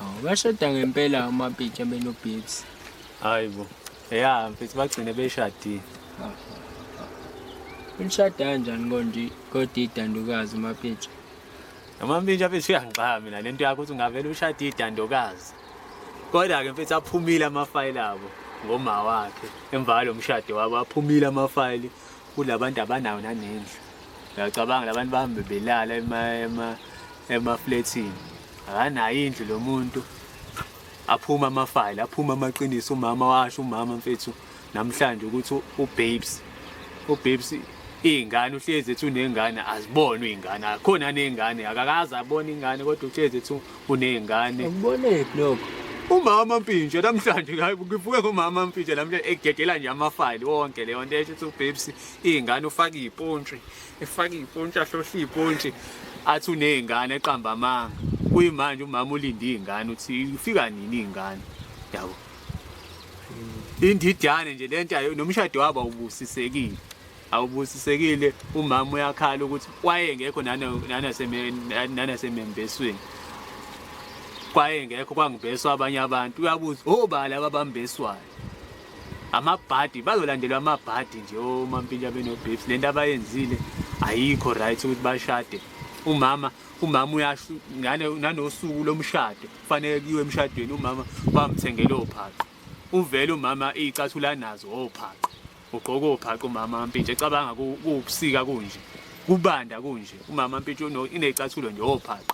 Hawu, bashada ngempela uMampintsha benoBabes. Hayi bo. Ya mfethu bagcine beshadile. Ulishada kanjani konje kodwa idandukazi uMampintsha? Amampintsha mfethu uyangixaka mina lento yakho ukuthi ungavele ushade idandokazi. Kodwa ke mfethu aphumile amafayili abo ngoma wakhe emva kwalo mshado wabo aphumile amafayili kulabantu abanawo nanendlu. Uyacabanga labantu bahambe belala ema ema emaflethini. Akanayo indlu lo muntu. Aphuma amafayili, aphuma amaqiniso umama washo umama mfethu namhlanje ukuthi uBabes uBabes iy'ngane uhlezi ethi unengane azibonwe iy'ngane akhona ney'ngane akakaze abone ingane kodwa uhlezi ethi uney'ngane. Ukubonephi lokho? Umama Mpintsha namhlanje hayi ngivuke ngomama Mpintsha namhlanje egedela nje amafayili wonke leyo nto esho ukuthi uBabes iy'ngane ufaka iy'pontshi efaka iy'pontshi ahlohle iy'pontshi athi uney'ngane eqamba amanga kuyimanje umama ulinde iy'ngane uthi ifika nini iy'ngane yabo indidane nje lento ayo nomshado wabo awubusisekile awubusisekile umama uyakhala ukuthi wayengekho nanasemembesweni kwayengekho kwangibeswa abanye abantu uyabuza obani laba abambeswayo amabhadi bazolandelwa amabhadi nje omampintsha benobabes lento abayenzile ayikho right ukuthi bashade umama umama uyasho ngane nanosuku lomshado kufanele kuyiwe emshadweni umama bamthengele ophaqa uvele umama iy'cathulo anazo ophaqa ugqoka ophaqa umama mpintsha ecabanga kuwubusika kunje kubanda kunje umama mpintsha iney'cathulo nje ophaqa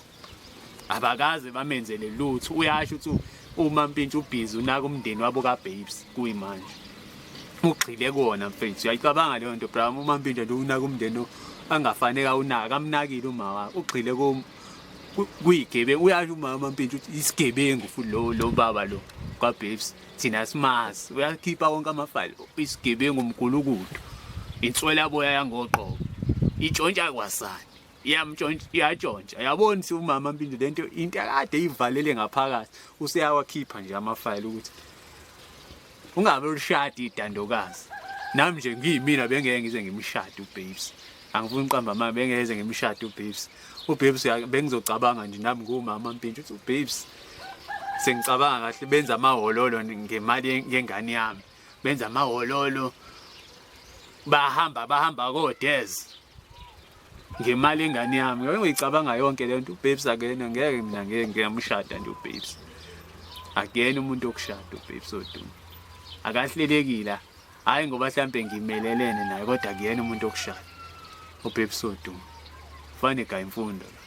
abakaze bamenzele lutho uyasho ukuthi uma mpintsha ubhizi unaka umndeni wabo kaBabes kuyimanje ugxile kuwona mfethu uyayicabanga leyo nto bra uma mpintsha nje unaka umndeni angafanele awunaka amnakile uma wakhe ugxile kuyigebengu uyasho umama mpintsha ukuthi isigebengu futhi lo lo baba lo kwaBabes thina simazi uyakhipha wonke amafayili isigebengu umgulukudu inswelaboya yangoqobo itshontsha kwasani iyamtshontsha iyatshontsha yabona ukuthi umama Mpintsha lento into akade ivalele ngaphakathi useyawakhipha nje amafayili ukuthi ungabe ulishadi idandokazi nami nje ngiyimina bengeke ngize ngimshade uBabes angifuni uqamba amanga bengeke ngimshade uBabes uBabes bengizocabanga nje nami ngumama Mpintsha ukuthi uBabes sengicabanga kahle benza amahololo ngemali yengane yami benza amahololo bahamba bahamba kodez ngemali engane yami ngeke ngiyicabanga yonke le nto uBabes akena ngeke mina ngeke ngiyamshada nje uBabes akuyena umuntu okushada uBabes odumo akahlelekile hayi ngoba mhlambe ngimelelene naye kodwa akuyena umuntu okushada uBabes odumo fane ga imfundo la.